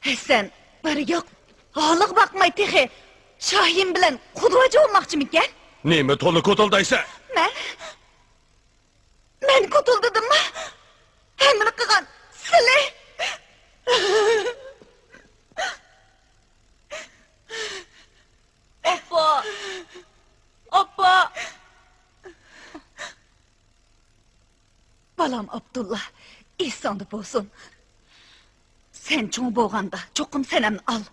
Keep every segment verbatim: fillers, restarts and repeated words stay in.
ھەسەن، بىر ياق ھالىغا باقماي تېخى شاھىم بىلەن قۇدۋاچى بولماقچىمىكەن؟ نېمە تولا كوتۇلدايسەن؟ مەن، مەن كوتۇلدىدىممۇ؟ ھەممىنى قىلغان سىلى. ئاپا! ئاپا! بالام ئابدۇللا، ئېسىڭدە بولسۇن. سەن چوڭ بولغاندا چوقۇم سەنەمنى ئال.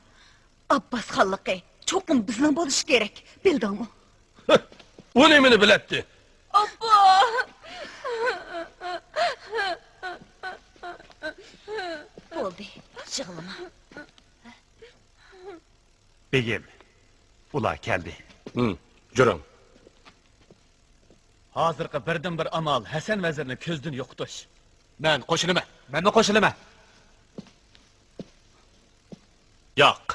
ئابباس خانلىقى چوقۇم بىزنىڭ بولۇشى كېرەك، بىلدىڭمۇ؟ ئۇ نېمىنى بىلەتتى؟ ئاپا! بولدى، يىغلىما. بېگىم، ئۇلار كەلدى. ھىم، جۈرۈڭ. ھازىرقى بىردىنبىر ئامال ھەسەن ۋەزىرنى كۆزدىن يوقىتىش. مەن قوشۇلىمەن. مەنمۇ قوشۇلىمەن. ياق.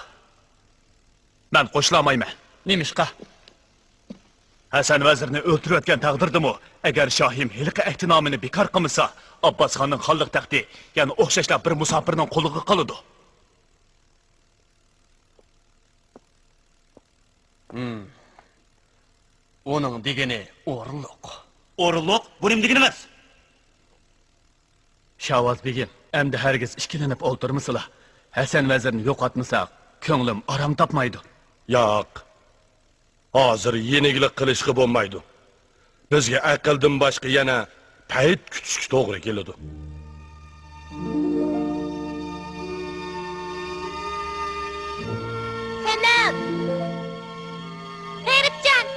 مەن قوشۇلالمايمەن. نېمىشقا؟ ھەسەن ۋەزىرنى ئۆلتۈرۈۋەتكەن تەقدىردىمۇ، ئەگەر شاھىم ھېلىقى ئەھدىنامىنى بىكار قىلمىسا، ئابباسخاننىڭ خانلىق تەختى يەنە ئوخشاشلا بىر مۇساپىرنىڭ قولىغا قالىدۇ. ھىم. ئۇنىڭ دېگىنى ئورۇنلۇق. ئورۇنلۇق؟ بۇ نېمە دېگىنىڭىز؟ شاۋاز بېگىم، ئەمدى ھەرگىز ئىككىلىنىپ ئولتۇرمىسىلا. ھەسەن ۋەزىرنى يوقاتمىساق، كۆڭلۈم ئارام تاپمايدۇ. ياق. ھازىر يېنىكلىق قىلىشقا بولمايدۇ. بىزگە ئەقىلدىن باشقا يەنە پەيت كۈتۈشكە توغرا كېلىدۇ. سەنەم! غېرىبجان!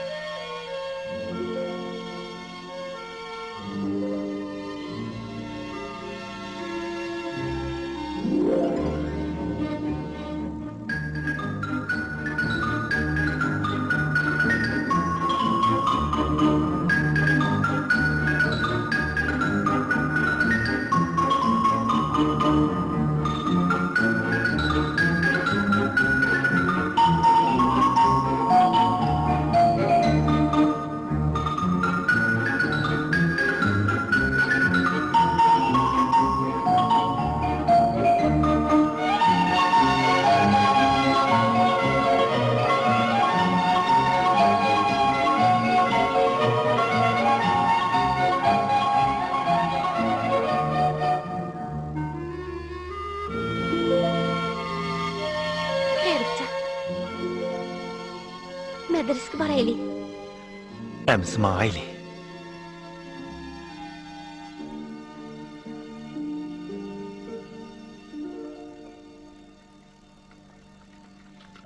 غېرىبجان، مەدرىسىگە بارايلى. ئەمىسە ماڭايلى.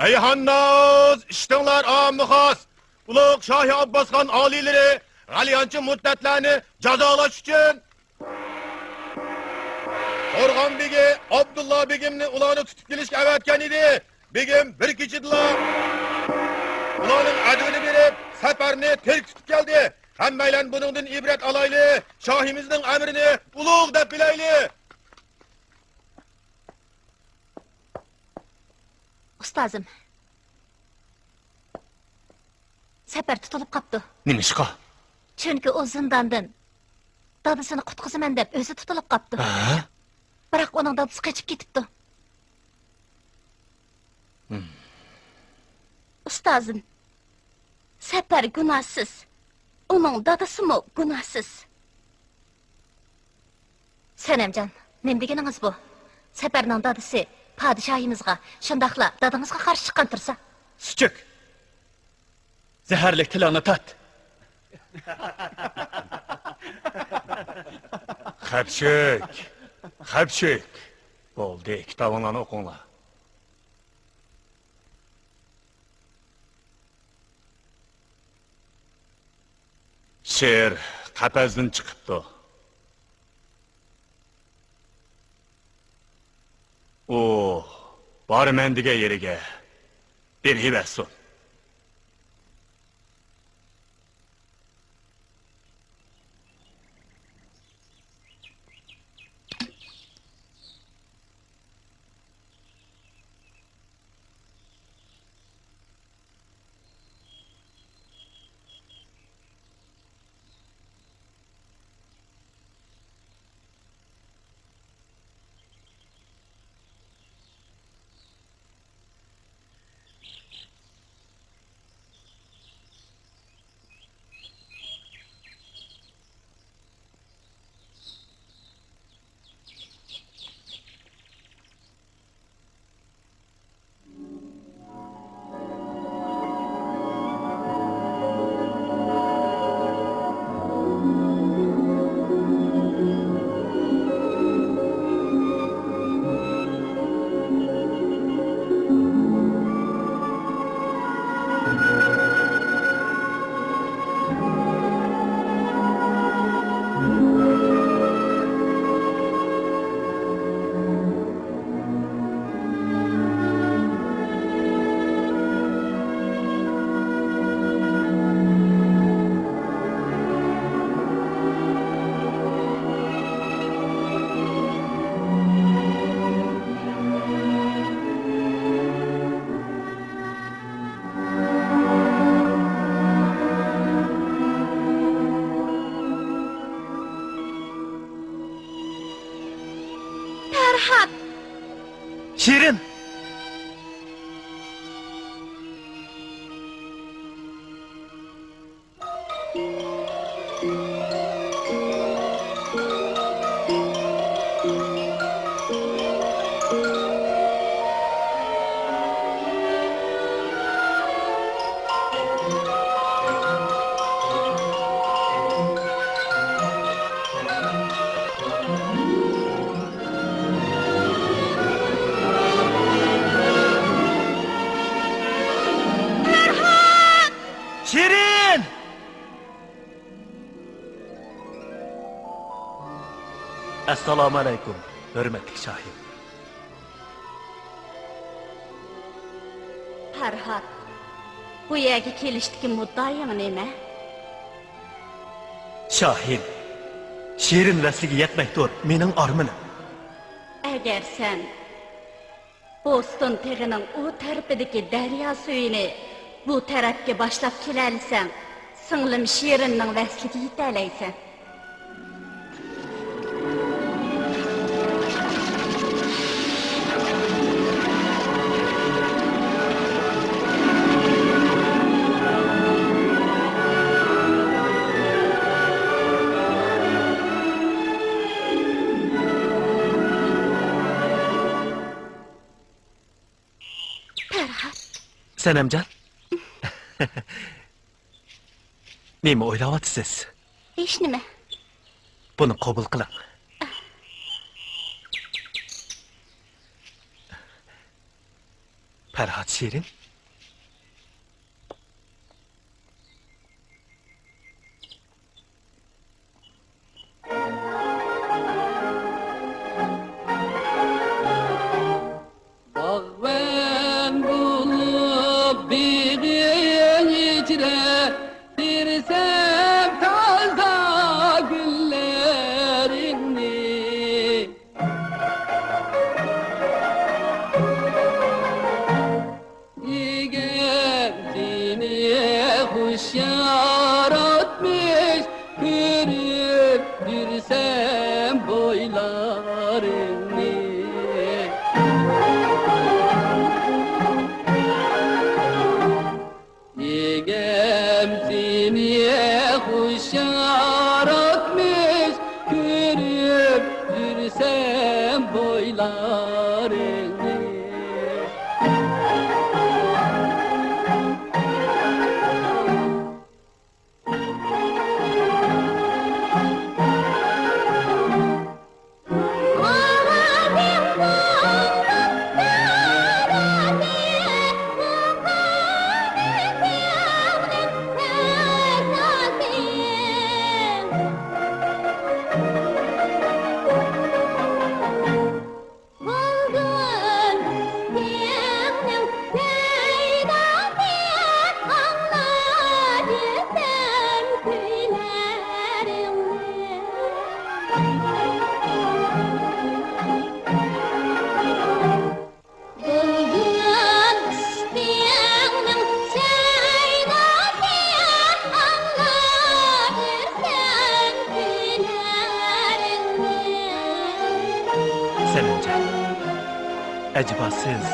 ئەيھانناس، ئىشتىڭلار ئاممىخاس! ئۇلۇغ شاھى ئابباسخان ئالىيلىرى غەلىيانچە مۇرتەتلەرنى جازالاش ئۈچۈن، قورغان بېگى ئابدۇللا بېگىمنى ئۇلارنى تۇتۇپ كېلىشكە ئەۋەتكەن ئىدى. بېگىم بىر كېچىدىلا ئۇلارنىڭ ئەدىۋىنى بېرىپ، سەپەرنى تىرىك تۇتۇپ كەلدى. ھەممەيلەن بۇنىڭدىن ئىبرەت ئالايلى، شاھىمىزنىڭ ئەمرىنى ئۇلۇغ دەپ بىلەيلى. ئۇستازىم، سەپەر تۇتۇلۇپ قاپتۇ. نېمىشقا؟ چۈنكى ئۇ زىنداندىن دادىسىنى قۇتقۇزىمەن دەپ ئۆزى تۇتۇلۇپ قاپتۇ. ھە؟ بىراق ئۇنىڭ دادىسى قېچىپ كېتىپتۇ. ھىم. ئۇستازىم، سەپەر گۇناھسىز، ئۇنىڭ دادىسىمۇ گۇناھسىز. سەنەمجان، نېمە دېگىنىڭىز بۇ؟ سەپەرنىڭ دادىسى پادىشاھىمىزغا، شۇنداقلا دادىڭىزغا قارشى چىققان تۇرسا. سۈچۈك! زەھەرلىك تىلىڭنى تارت! خەپچۈك! خەپچۈك! بولدى، كىتابىڭلارنى ئوقۇڭلار. شىر قەپەستىن چىقىپتۇ. ئۇ بارىمەن دېگەن يېرىگە بېرىۋەرسۇن. شېرىن! شېرىن! ئەسسالامۇئەلەيكۇم، ھۆرمەتلىك شاھىم. پەرھات، بۇ يەرگە كېلىشتىكى مۇددىئايىڭ نېمە؟ شاھىم، شېرىن ۋەسلىگە يەتمەكتۇر مېنىڭ ئارمىنىم. ئەگەر سەن بوستون تېغىنىڭ ئۇ تەرىپىدىكى دەريا سۈيىنى بۇ تەرەپكە باشلاپ كېلەلىسەڭ، سىڭلىم شېرىننىڭ ۋەسلىگە يېتەلەيسەن. پەرھات. سەنەمجان. نېمە ئويلاۋاتىسىز؟ ھېچنېمە. بۇنى قوبۇل قىلىڭ. پەرھات شېرىن. باغۋەن بولۇپ بېغىڭ ئىچرە، تېرىسەم تازا گۈللىرىڭنى. ئىگەم سېنى خۇش ياراتمىش، كۆرۈپ يۈرسەم بويلارىڭنى. ئىگەم سېنى خۇش ياراتمىش، كۆرۈپ يۈرسەم بويلارىڭنى. بۇلبۇل ئىشقىڭنىڭ شەيداسى، ئاڭلاۋېرىسەن كۈيلىرىڭنى. سەنەمجان، ئەجەبا سىز